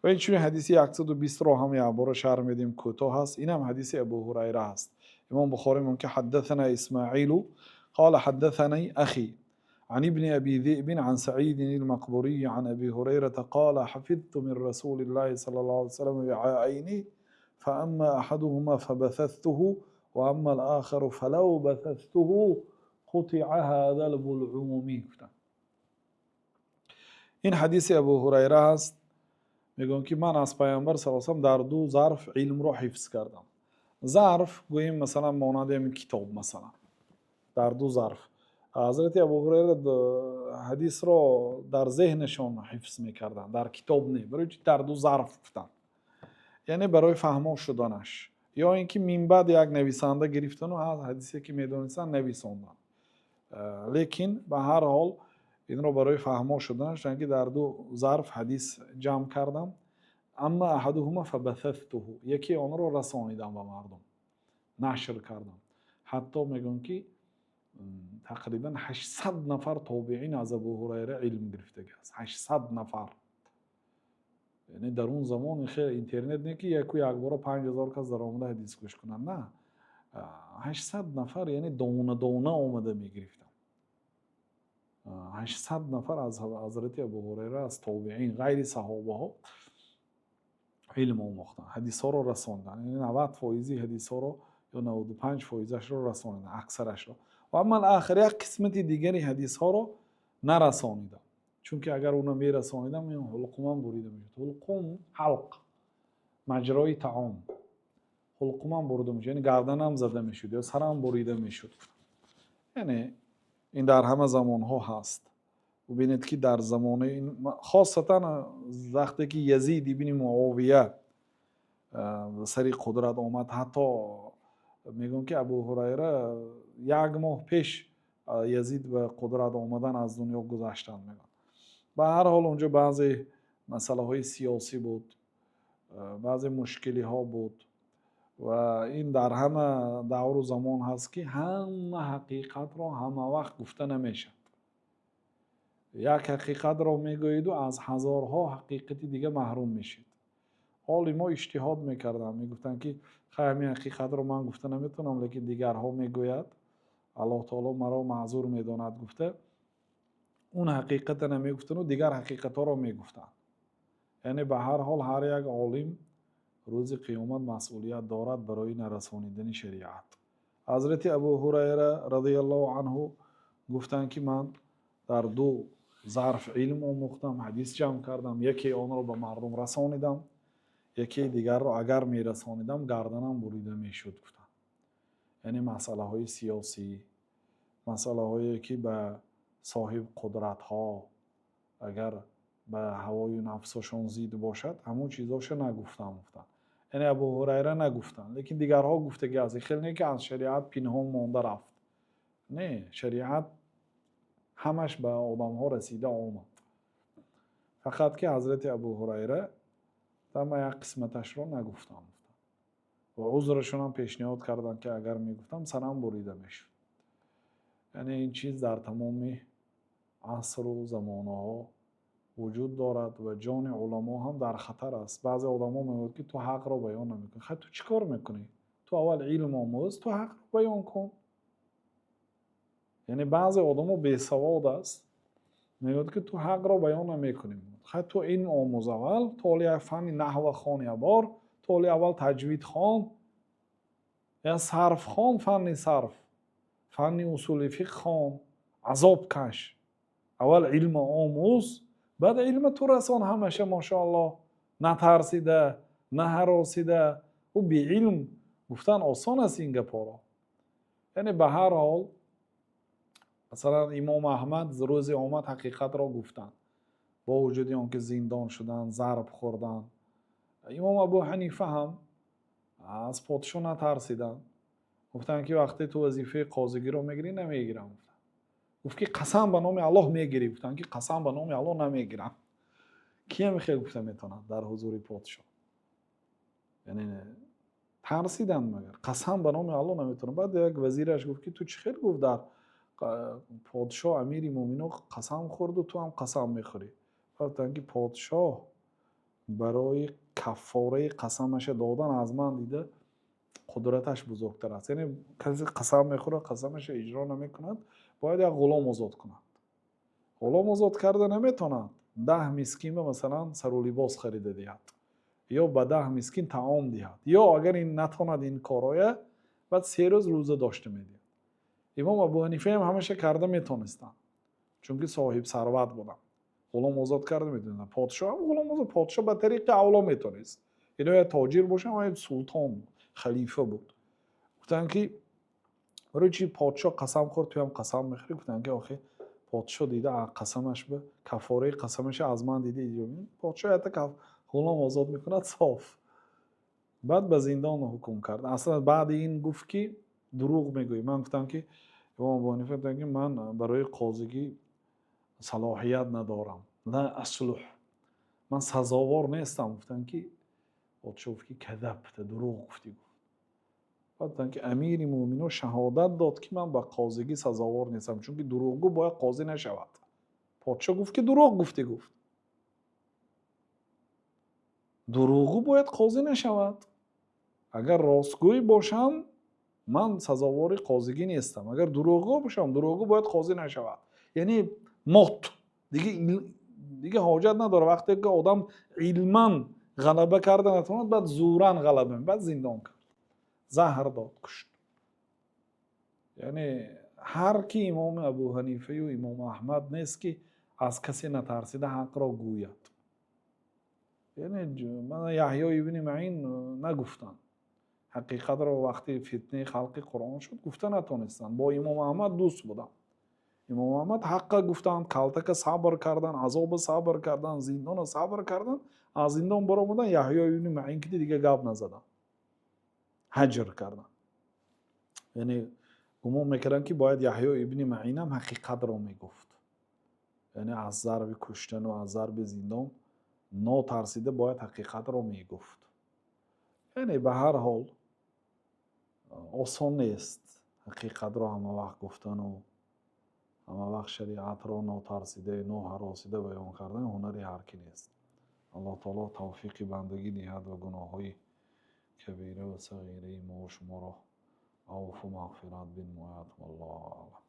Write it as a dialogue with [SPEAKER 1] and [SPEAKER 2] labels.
[SPEAKER 1] Ва инчунин ҳадиси 120-ро ҳам якбора шарҳ медиҳем, кӯтоҳ аст. Ин ҳам ҳадиси Абу Ҳурайра аст. Имом Бухорӣ мегӯяд, ки حدثنا إسماعيل قال حدثني أخي عن ابن أبي ذئب عن سعيد المقبري عن أبي هريرة قال حفظت من رسول الله صلى الله عليه وسلم وعاءين، فأما أحدهما فبثثته، وأما الآخر فلو بثثته قطع هذا البلعوم. Ин ҳадиси Абу Ҳурайра аст. Мегӯям, ки ман аз Пайғамбар саллаллоҳу алайҳи васаллам дар ду зарф илмро ҳифз кардам. Зарф гӯем, масалан, монанди ҳамин китоб, масалан, дар ду зарф. Ҳазрати Абу Ҳурайра ҳадисро дар зеҳнашон ҳифз мекарданд, дар китоб не. Барои чи дар ду зарф гуфтанд? Яъне барои фаҳмо шуданаш ё ин ки минбаъд як нависанда гирифтану ҳар ҳадисе, ки медонистанд, нависонданд. Лекин ба ҳар ҳол инро барои фаҳмо шуданаш, ки дар ду зарф ҳадис ҷамъ кардам. أما أحدهما فبثثته, яке онро расонидам ба мардум, нашр кардам. Ҳатто мегӯям, ки тақрибан 800 нафар тобеин аз Абу Ҳурайра илм гирифтагӣ аст. 800 нафар. Яъне дар он замон хел интернет не, ки яку якбора 5000 кас даромада ҳадис гӯш кунанд. На, 800 нафар, яъне дона дона омада мегирифтанд. 800 нафар аз ҳазрати Абу Ҳурайра, аз тобеин, ғайри саҳобаҳо илм омӯхтанд, ҳадисҳоро расонданд. Яъне 90 фоизи ҳадисҳоро ё 95 фоизашро расониданд, аксарашро. Ва أما الآخر, як қисмати дигари ҳадисҳоро нарасонидам, чунки агар уно мерасонидам, ин ҳулқумам бурида мешуд. Ҳулқум, ҳалқ, маҷрои таом. Ҳулқумам бурида мешуд, яъне гарданам зада мешуд ё сарам бурида мешуд. Яъне ин дар ҳама замонҳо ҳаст. Бубинед, ки дар замонаи, хосатан вақте ки Язид ибни Муовия сари қудрат омад, ҳатто мегӯям, ки Абу Ҳурайра як моҳ пеш Язид ба қудрат омадан аз дунё гузаштанд, мегӯянд. Ба ҳар ҳол, онҷо баъзе масъалаҳои сиёсӣ буд, баъзе мушкилиҳо буд. Ва ин дар ҳама давру замон ҳаст, ки ҳама ҳақиқатро ҳама вақт гуфта намешавад. Як ҳақиқатро мегӯеду аз ҳазорҳо ҳақиқати дига маҳрум мешед. Олимо иҷтиҳод мекарданд, мегуфтанд, ки хай, ҳамин ҳақиқатро ман гуфта наметавонам, лекин дигарҳо мегӯяд, Аллоҳ таоло маро маъзур медонад, гуфта, он ҳақиқата намегуфтану дигар ҳақиқатҳоро мегуфтанд. Яъне ба ҳар ҳол, ҳар як олим рӯзи қиёмат масъулият дорад барои нарасонидани шариат. Ҳазрати Абу Ҳурайра радиаллоҳу анҳу гуфтанд, ки ман дар ду зарф илм омӯхтам, ҳадис ҷамъ кардам. Яке онро ба мардум расонидам, якеи дигарро агар мерасонидам, гарданам бурида мешуд, гуфтанд. Яъне масъалаҳои сиёсӣ, масъалаҳое, ки ба соҳибқудратҳо агар ба ҳавою нафсашон зид бошад, ҳамон чизоша нагуфтам, гуфтанд. Яъне Абу Ҳурайра нагуфтанд, лекин дигарҳо гуфтагӣ аст. Хел не, ки аз шариат пинҳон монда рафт. Не, шариат ҳамаш ба одамҳо расида омад. Фақат ки ҳазрати Абу Ҳурайра ман як қисматашро нагуфтам, ва узрашонам пешниҳод карданд, ки агар мегуфтам, сарам бурида мешуд. Яъне ин чиз дар тамоми асру замонаҳо вуҷуд дорад ва ҷони уламо ҳам дар хатар аст. Баъзе одамо мегӯяд, ки ту ҳақро баён намекунӣ. Хай, ту чӣ кор мекунӣ? Ту аввал илм омӯз, ту ҳақро баён кун. Яъне баъзе одамо бесавод аст, мегӯяд, ки ту ҳақро баён намекунӣ. Хай, ту илм омӯз аввал, ту ҳоли як фанни наҳва хон, як бор ту ҳоли аввал таҷвид хон, я сарф хон, фанни сарф, фанни усули фиқҳ хон, азоб каш. Аввал илма омӯз, баъд илма ту расон ҳамаша, мошоаллоҳ, натарсида, наҳаросида. Ӯ беилм гуфтан осон аст ин гапҳоро. Яъне ба ҳар ҳол, масалан, имом Аҳмад рӯзе омад, ҳақиқатро гуфтанд, бо вуҷуди он ки зиндон шуданд, зарб хӯрданд. Имом Абу Ҳанифа ҳам аз подшоҳ натарсиданд. Гуфтанд, ки вақте ту вазифаи қозигиро мегирӣ? Намегирам, гуфтанд. Гуфт, ки қасам ба номи Аллоҳ, мегирӣ. Гуфтанд, ки қасам ба номи Аллоҳ, намегирам. Киам хел гуфта метавонад дар ҳузури подшоҳ? Яъне тарсиданд, магар қасам ба номи Аллоҳ, наметавонам. Баъд як вазираш гуфт, ки ту чӣ хел гуфт, дар подшоҳ, амири муъминон, қасам хӯрду ту ҳам қасам мехӯрӣ? Гуфтанд, ки подшоҳ Барои каффораи қасамаша додан аз ман дида қудраташ бузургтар аст. Яъне касе қасам мехӯрад, қасамаша иҷро намекунад, бояд як ғулом озод кунад. Ғулом озод карда наметавонад, 10 мискин ба масалан сару либос харида диҳад ё ба 10 мискин таом диҳад, ё агар ин натавонад ин корҳоя, баъд 3 рӯз рӯза дошта медиҳад. Имом Абу Ҳанифаам ҳамаша карда метонистанд, чунки соҳиб сарват буданд. Ғулом озод карда метавонистанд. Подшоҳ ҳам ғулом озод, подшоҳ ба тариқи авло метавонист. Ино я тоҷир бошам, я султон, халифа буд. Гуфтанд, ки барои чи подшоҳ қасам хӯрд, туям қасам мехӯрӣ? Гуфтанд, ки охи, подшоҳ дида қасамаш ба каффораи қасамаша аз ман дида иҷро. Подшоҳ ята ғулом озод мекунад, соф. Баъд ба зиндон ҳукм кард. Аслан баъди ин гуфт, ки дурӯғ мегӯӣ. Ман гуфтам, ки имом Абу Ҳанифа гуфтанд, ки ман барои қозигӣ салоҳият надорам, لا أصلح, ман сазовор нестам. Гуфтанд, ки подшоҳ гуфт, ки كذبت, дурӯғ гуфтӣ, гуфт. Баъд гуфтанд, ки амири муъминон шаҳодат дод, ки ман ба қозигӣ сазовор нестам, чунки дурӯғгӯ бояд қозӣ нашавад. Подшоҳ гуфт, ки дурӯғ гуфтӣ, гуфт, дурӯғгӯ бояд қозӣ нашавад. Агар ростгӯй бошам, ман сазовори қозигӣ нестам, агар дурӯғгӯ бошам, дурӯғгӯ бояд қозӣ нашавад. Яъне мот дига ҳоҷат надорад. Вақте ки одам илман ғалаба карда натавонад, баъд зӯран ғалаба, баъд зиндон кард, заҳр дод, кушт. Яъне ҳар ки имоми Абу Ҳанифаю имом Аҳмад нест, ки аз касе натарсида ҳақро гӯяд. Яъне Яҳё ибни Маин нагуфтанд ҳақиқатро. Вақти фитнаи халқи Қуръон шуд, гуфта натонистанд. Бо имом Аҳмад дӯст буданд. Имом Аҳмад ҳаққа гуфтанд, калтака сабр карданд, азоба сабр карданд, зиндона сабр карданд. Аз зиндон баромаданд, Яҳё ибни Маин ки дига гап назаданд, ҳаҷр карданд. Яъне гумон мекарданд, ки бояд Яҳё ибни Маинам ҳақиқатро мегуфт, яъне аз зарби куштану аз зарби зиндон нотарсида бояд ҳақиқатро мегуфт. Яъне ба ҳар ҳол осон нест ҳақиқатро ҳама вақт гуфтану ҳама вақт шариатро нотарсида, ноҳаросида баён кардан ҳунари ҳар кӣ нест. Аллоҳ таоло тавфиқи бандагӣ диҳад ва гуноҳҳои кабира ва сағираи мову шуморо афву мағфират бинмояд. Валлоҳу аълам.